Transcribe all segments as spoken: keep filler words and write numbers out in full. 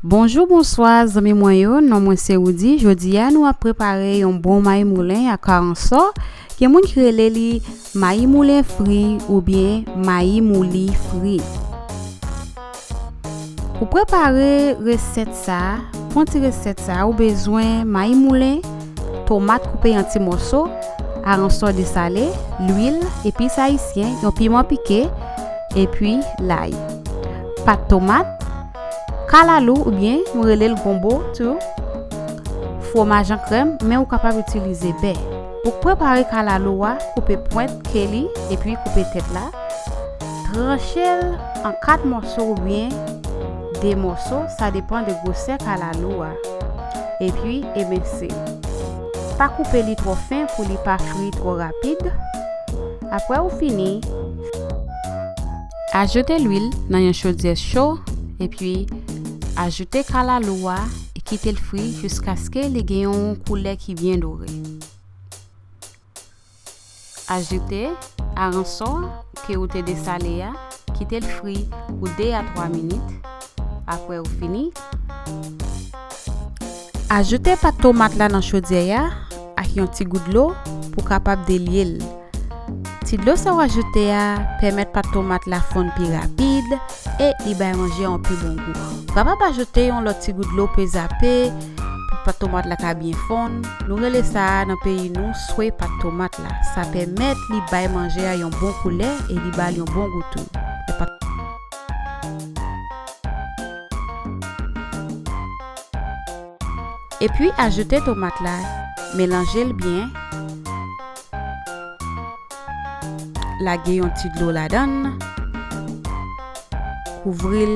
Bonjou, bonswa, zanmi mwen yo. Non mwen se Roody. Jodi a, nou ap prepare yon bon mayi moulen ak aransò. Gen moun ki rele li mayi moulen fri oubyen mayi mouli fri. Pou prepare resèt sa, pou ti resèt sa, ou bezwen mayi moulen, tomat koupe an ti mòso, aransò desale, lwil, epis ayisyen, yon piman pike, epi lay. Pat tomat, kalalou oubyen nou rele l gonbo tou, fwomaj an krèm, men ou kapab itilize bè. Pou prepare kalalou a, koupe pwent ke li epi koupe tèt la. Tranche l an kat mòso oubyen de mòso, sa depann de gwosè kalalou a. Epi emense. Pa koupe li twò fen pou li pa fri twò rapid. Apre ou fini, ajoute lwil nan yon chodyè cho, epi ajoute kalalou a e kite l fri jiskaske li gen yon koulè ki byen dore. Ajoute aransò ke ou te desale a, kite l fri pou de a twa minit. Apre ou fini, ajoute pat tomat la nan chodyè a ak yon ti gout dlo pou kapab delye l. Ti dlo sa w ajoute a pèmèt pat tomat la fonn pi rapid e li bay manje a yon pi bon gou. Ou kapab ajoute yon lòt ti gout dlo pe zape pou pat tomat la ka byen fonn. Nou rele sa a nan peyi nou swe pat tomat la. Sa pèmèt li bay manje a yon bon koulè e li ba l yon bon gou tou. Epi ajoute tomat la, melanje l byen. Lage yon ti dlo ladan l, kouvri l,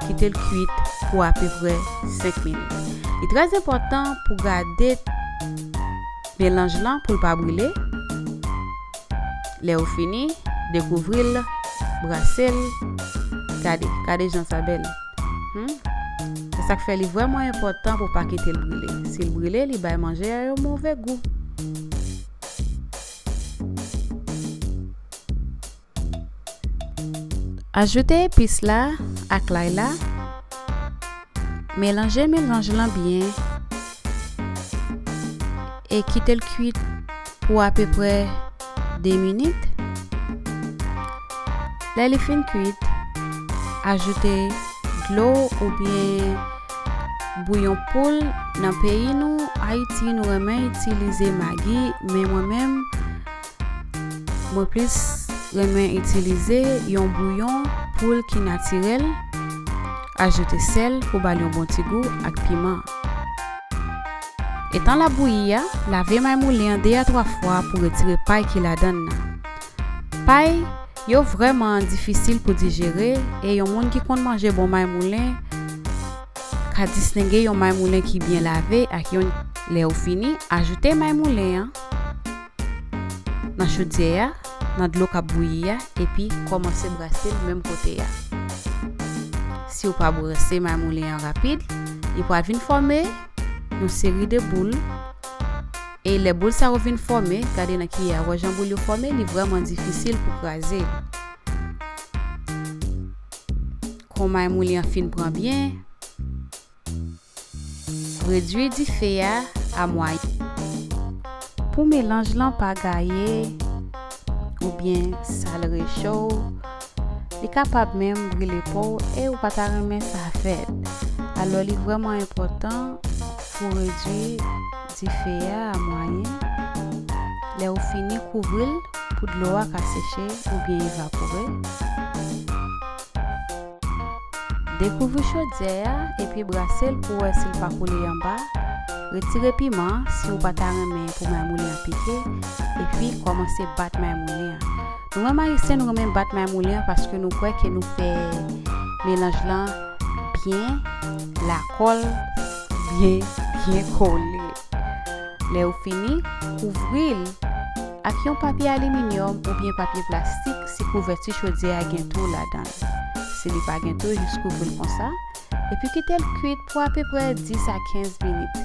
kite l kwit pou apeprè senk minit. Li trè enpòtan pou gade melanj lan pou l pa brile. Lè ou fini, dekouvri l, brase l. Gade, gade jan sa bèl. Hmm? Se sa k fè li vrèman enpòtan pou pa kite l brile. Si l brile, li bay manje a yon move gou. Ajoute epis la ak lay la. Melanje melanj lan byen e kite l kwit pou apeprè de minit. Lè li fin kwit, ajoute dlo oubyen bouyon poul. Nan peyi nou, Ayiti, nou renmen itilize magi, men mwen menm, mwen plis renmen itilize yon bouyon poul ki natirèl. Ajoute sèl pou ba l yon bon ti gou ak piman. Etan l ap bouyi a, lave may moulen an de a twa fwa pou retire pay ki ladan l nan. Pay yo vrèman difisil pou dijere, e yon moun ki konn manje bon may moulen ka distenge yon may moulen ki byen lave ak yon. Lè ou fini, ajoute may moulen an nan chodyè a, nan dlo k ap bouyi a, epi kòmanse brase l menm kote a. Si w pa brase may moulen an rapid, li pral vin fòme yon seri de boul. E lè boul sa yo vin fòme, gade nan kiyè a, wè jan boul yo fòme, li vrèman difisil pou kraze. Kon may moulen an fin pran byen, redwi dife a a mwayen. Pou melanj lan pa gaye oubyen sa l recho w, li kapab menm brile po w e ou pa ta renmen sa fèt. Alò, li vrèman enpòtan pou w redwi dife a a mwayen. Lè ou fini, kouvri l pou dlo a ka seche oubyen evapore. Dekouvri chodyè a epi brase l pou w wè si l pa koule anba. Retire piman si w pa ta renmen pou may moulen an pike, epi kòmanse bat may moulen an. Nou menm Ayisyen, nou renmen bat may moulen an paske nou kwè ke nou fè melanj lan byen, lakòl byen, byen kole. Lè ou fini, kouvri l ak yon papye aliminyòm oubyen papye plastik si kouvèti chodyè a gen twou ladan l. Si li pa gen twou, jis kouvri l konsa, epi kite l kwit pou apeprè dis a kenz minit.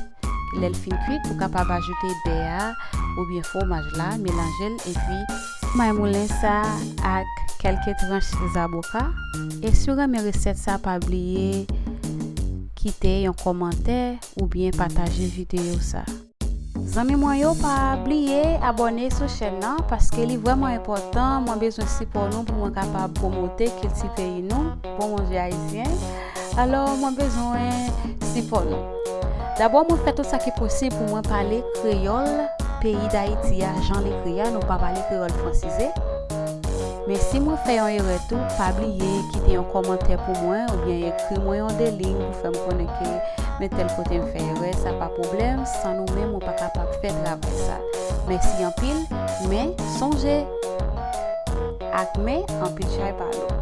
Lè l fin kwit, ou kapab ajoute bè a oubyen fwomaj la, melanje l, epi may moulen sa ak kèlke tranch zaboka. E si w renmen resèt sa, pa bliye kite yon kòmantè oubyen pataje videyo sa. Zanmi mwen yo, pa bliye abòne sou chèn nan paske li vrèman enpòtan. Mwen bezwen sipò nou pou mwen kapab pwomote kilti peyi nou. Bon, manje ayisyen. Alò, mwen bezwen sipò nou. Dabò, mwen fè tout sa ki posib pou mwen pale kreyòl peyi Dayiti a, jan l ekri a, nou pa pale kreyòl fransize. Men si mwen fè yon erè tou, pa bliye kite yon kòmantè pou mwen oubyen ekri mwen yon de liy pou fè m konnen ke men tèl kote m fè erè, sa pa pwoblèm, san nou menm, mwen pa kapab fè travay sa. Mèsi anpil, men sonje, ak men, anpil chay pa lou.